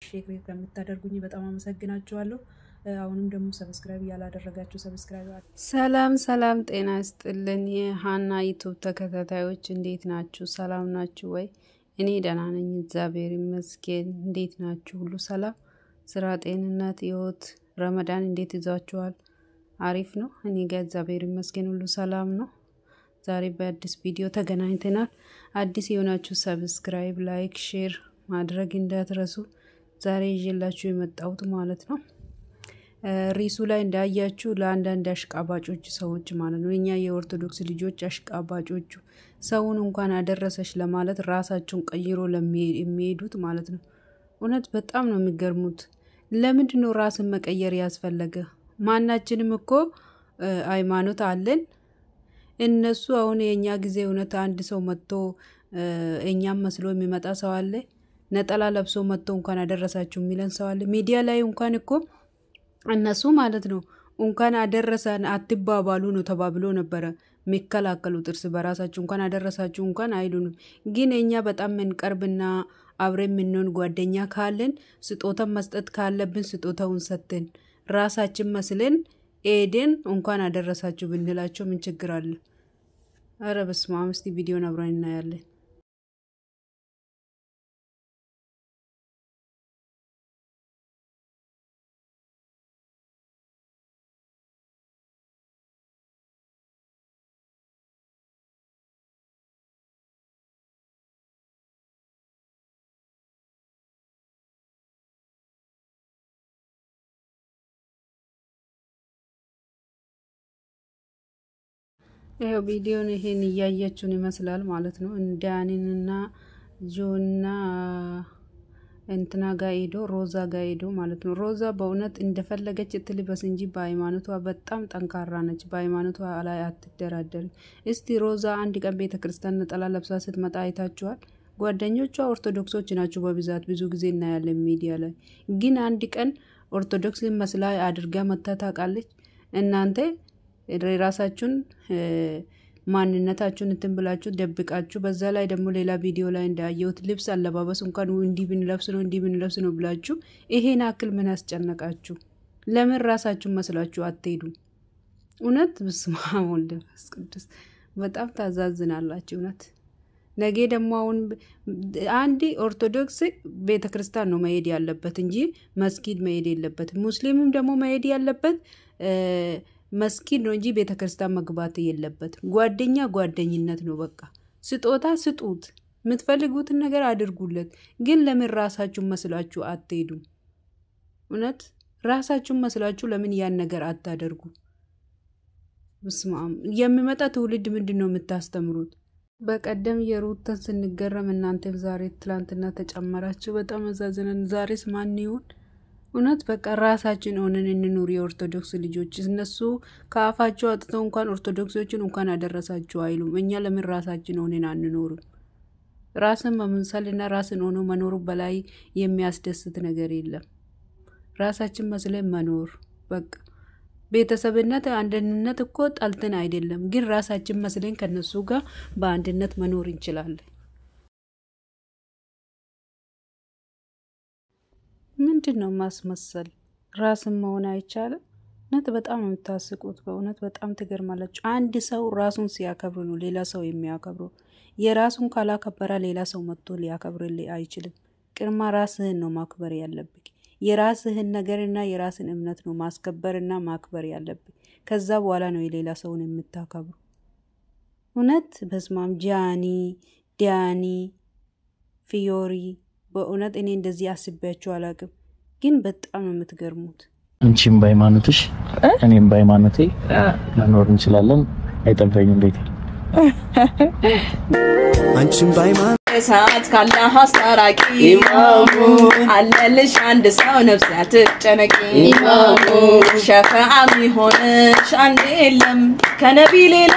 Share ለምታደርጉኝ በጣም አመሰግናችኋለሁ። አሁንም ደግሞ subscribe ያላደረጋችሁ subscribe። ሰላም ሰላም፣ ጤና ይስጥልን የሀና YouTube ተከታታዮች እንዴት ናችሁ? ሰላም ናችሁ ወይ? እኔ ደህና ነኝ፣ እግዚአብሔር ይመስገን። እንዴት ናችሁ? ሁሉ ሰላም፣ ስራ፣ ጤንነት፣ ህይወት፣ ረመዳን እንዴት ይዟችኋል? አሪፍ ነው። እኔ ጋር እግዚአብሔር ይመስገን ሁሉ ሰላም ነው። ዛሬ በአዲስ ቪዲዮ ተገናኝተናል። አዲስ የሆናችሁ subscribe፣ like፣ share ማድረግ እንዳትረሱ። ዛሬ ይዤላችሁ የመጣሁት ማለት ነው ሪሱ ላይ እንዳያችሁ ለአንዳንድ አሽቃባጮች ሰዎች ማለት ነው፣ እኛ የኦርቶዶክስ ልጆች አሽቃባጮቹ ሰውን እንኳን አደረሰሽ ለማለት ራሳቸውን ቀይሮ የሚሄዱት ማለት ነው። እውነት በጣም ነው የሚገርሙት። ለምንድን ነው ራስን መቀየር ያስፈለገ? ማናችንም እኮ ሃይማኖት አለን። እነሱ አሁን የእኛ ጊዜ እውነት አንድ ሰው መጥቶ እኛም መስሎ የሚመጣ ሰው አለ? ነጠላ ለብሶ መጥቶ እንኳን አደረሳችሁ የሚለን ሰው አለ? ሚዲያ ላይ እንኳን እኮ እነሱ ማለት ነው እንኳን አደረሰን አትባባሉ ነው ተባብሎ ነበረ የሚከላከሉት እርስ በራሳችሁ እንኳን አደረሳችሁ እንኳን አይሉንም። ግን እኛ በጣም የምንቀርብና አብረን የምንሆን ጓደኛ ካለን ስጦታ መስጠት ካለብን ስጦታውን ሰጥተን ራሳችን መስለን ኤደን እንኳን አደረሳችሁ ብንላቸው ምን ችግር አለ? አረ በስመ አብ! እስቲ ቪዲዮን አብረን እናያለን። ይኸው ቪዲዮን ይሄን እያያችሁን ይመስላል ማለት ነው። ዳኒንና ጆና እንትና ጋ ሄዶ ሮዛ ጋ ሄዶ ማለት ነው። ሮዛ በእውነት እንደፈለገች ትልበስ እንጂ በሃይማኖቷ በጣም ጠንካራ ነች። በሃይማኖቷ ላይ አትደራደርም። እስቲ ሮዛ አንድ ቀን ቤተ ክርስቲያን ነጠላ ለብሳ ስትመጣ አይታችኋል? ጓደኞቿ ኦርቶዶክሶች ናቸው በብዛት፣ ብዙ ጊዜ እናያለን ሚዲያ ላይ። ግን አንድ ቀን ኦርቶዶክስ መስላ አድርጋ መታ ታውቃለች? እናንተ የራሳችሁን ማንነታችሁን እንትን ብላችሁ ደብቃችሁ፣ በዛ ላይ ደግሞ ሌላ ቪዲዮ ላይ እንዳየሁት ልብስ አለባበስ እንኳን እንዲህ ብንለብስ ነው እንዲህ ብንለብስ ነው ብላችሁ ይሄን አክል ምን አስጨነቃችሁ? ለምን ራሳችሁን መስላችሁ አትሄዱም? እውነት በስመ አብ ወወልድ ወመንፈስ ቅዱስ በጣም ታዛዝናላችሁ። እውነት ነገ ደግሞ አሁን አንድ ኦርቶዶክስ ቤተ ክርስቲያን ነው መሄድ ያለበት እንጂ መስጊድ መሄድ የለበትም። ሙስሊምም ደግሞ መሄድ ያለበት መስጊድ ነው እንጂ ቤተ ክርስቲያን መግባት የለበትም። ጓደኛ ጓደኝነት ነው። በቃ ስጦታ ስጡት፣ የምትፈልጉትን ነገር አድርጉለት። ግን ለምን ራሳችሁን መስላችሁ አትሄዱም? እውነት ራሳችሁን መስላችሁ ለምን ያን ነገር አታደርጉ? በስመ አብ! የሚመጣ ትውልድ ምንድን ነው የምታስተምሩት? በቀደም የሩተን ስንገረም እናንተም ዛሬ ትላንትና ተጨመራችሁ። በጣም አዛዝነን። ዛሬስ ማን ይሁን? እውነት በቃ ራሳችን ሆነን እንኑር። የኦርቶዶክስ ልጆች እነሱ ከአፋቸው አጥተው እንኳን ኦርቶዶክሶችን እንኳን አደረሳችሁ አይሉም። እኛ ለምን ራሳችን ሆነን አንኖርም? ራስን መምሰልና ራስን ሆኖ መኖሩ በላይ የሚያስደስት ነገር የለም። ራሳችን መስለን መኖር በቃ ቤተሰብነት፣ አንድነት እኮ ጠልተን አይደለም፣ ግን ራሳችን መስለን ከነሱ ጋር በአንድነት መኖር እንችላለን። ምንድን ነው ማስመሰል? ራስን መሆን አይቻልም? እውነት በጣም ነው የምታስቁት። በእውነት በጣም ትገርማላችሁ። አንድ ሰው ራሱን ሲያከብር ነው ሌላ ሰው የሚያከብረው። የራሱን ካላከበረ ሌላ ሰው መጥቶ ሊያከብርልህ አይችልም። ቅድማ ራስህን ነው ማክበር ያለብህ። የራስህን ነገርና የራስን እምነት ነው ማስከበርና ማክበር ያለብህ። ከዛ በኋላ ነው የሌላ ሰውን የምታከብሩ። እውነት በስማም ጃኒ፣ ዳኒ፣ ፊዮሪ በእውነት እኔ እንደዚህ አስቤያችሁ አላቅም፣ ግን በጣም ነው የምትገርሙት። አንቺም በሃይማኖትሽ እኔም በሃይማኖቴ መኖር እንችላለን። አይጠበኝም ቤቴ። አንቺም በሃይማኖት እሳት ካላህ አስታራቂ አለልሽ አንድ ሰው ነፍስ አትጨነቂ፣ ሸፈዓ ሚሆንሽ አንድ የለም ከነቢ ሌላ፣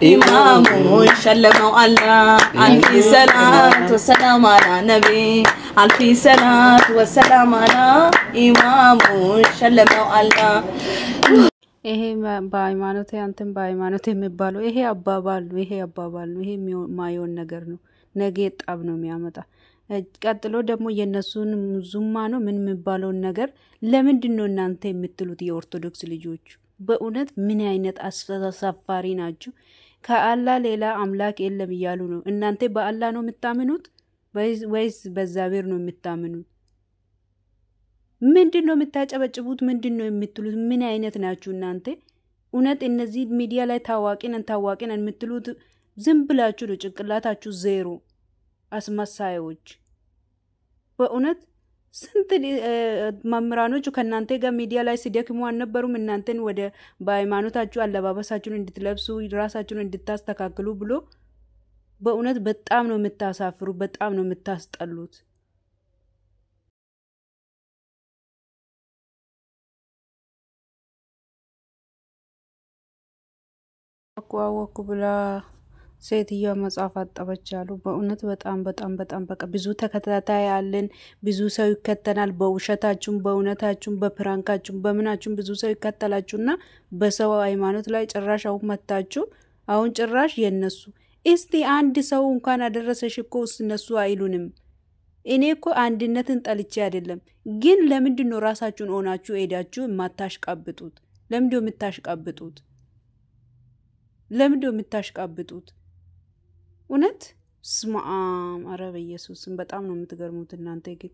ኢማሙን ሸለመው አላህ። አልፊ ሰላት ወሰላም አላ ነቢ፣ አልፊ ሰላት ወሰላም አላ ኢማሙን ሸለመው አላህ። ይሄ በሃይማኖቴ አንተም በሃይማኖቴ የሚባለው ይሄ አባባል ነው። ይሄ አባባል ነው። ይሄ የማይሆን ነገር ነው። ነገ ጠብ ነው የሚያመጣ። ቀጥሎ ደግሞ የእነሱን ዙማ ነው ምን የሚባለውን ነገር ለምንድን ነው እናንተ የምትሉት? የኦርቶዶክስ ልጆች በእውነት ምን አይነት አሳፋሪ ናችሁ? ከአላህ ሌላ አምላክ የለም እያሉ ነው። እናንተ በአላህ ነው የምታምኑት ወይስ በእግዚአብሔር ነው የምታምኑት? ምንድን ነው የምታጨበጭቡት? ምንድን ነው የምትሉት? ምን አይነት ናችሁ እናንተ? እውነት እነዚህ ሚዲያ ላይ ታዋቂ ነን ታዋቂ ነን የምትሉት ዝም ብላችሁ ነው። ጭንቅላታችሁ ዜሮ፣ አስመሳዮች። በእውነት ስንት መምህራኖቹ ከእናንተ ጋር ሚዲያ ላይ ሲደክሙ አልነበሩም? እናንተን ወደ በሃይማኖታችሁ አለባበሳችሁን እንድትለብሱ ራሳችሁን እንድታስተካክሉ ብሎ። በእውነት በጣም ነው የምታሳፍሩ፣ በጣም ነው የምታስጠሉት። አወኩ ብላ ሴትዮዋ መጽሐፍ አጠበች አሉ። በእውነት በጣም በጣም በጣም በቃ ብዙ ተከታታይ አለን፣ ብዙ ሰው ይከተናል። በውሸታችሁም፣ በእውነታችሁም፣ በፕራንካችሁም፣ በምናችሁም ብዙ ሰው ይከተላችሁና በሰው ሃይማኖት ላይ ጭራሽ አሁን መታችሁ። አሁን ጭራሽ የነሱ እስቲ አንድ ሰው እንኳን አደረሰሽ እኮ እነሱ አይሉንም። እኔ እኮ አንድነትን ጠልቼ አይደለም፣ ግን ለምንድን ነው ራሳችሁን ሆናችሁ ሄዳችሁ የማታሽቃብጡት? ለምንድን ነው የምታሽቃብጡት? ለምንድን ነው የምታሽቃብጡት? እውነት ስማም፣ አረ በኢየሱስም በጣም ነው የምትገርሙት እናንተ ግን።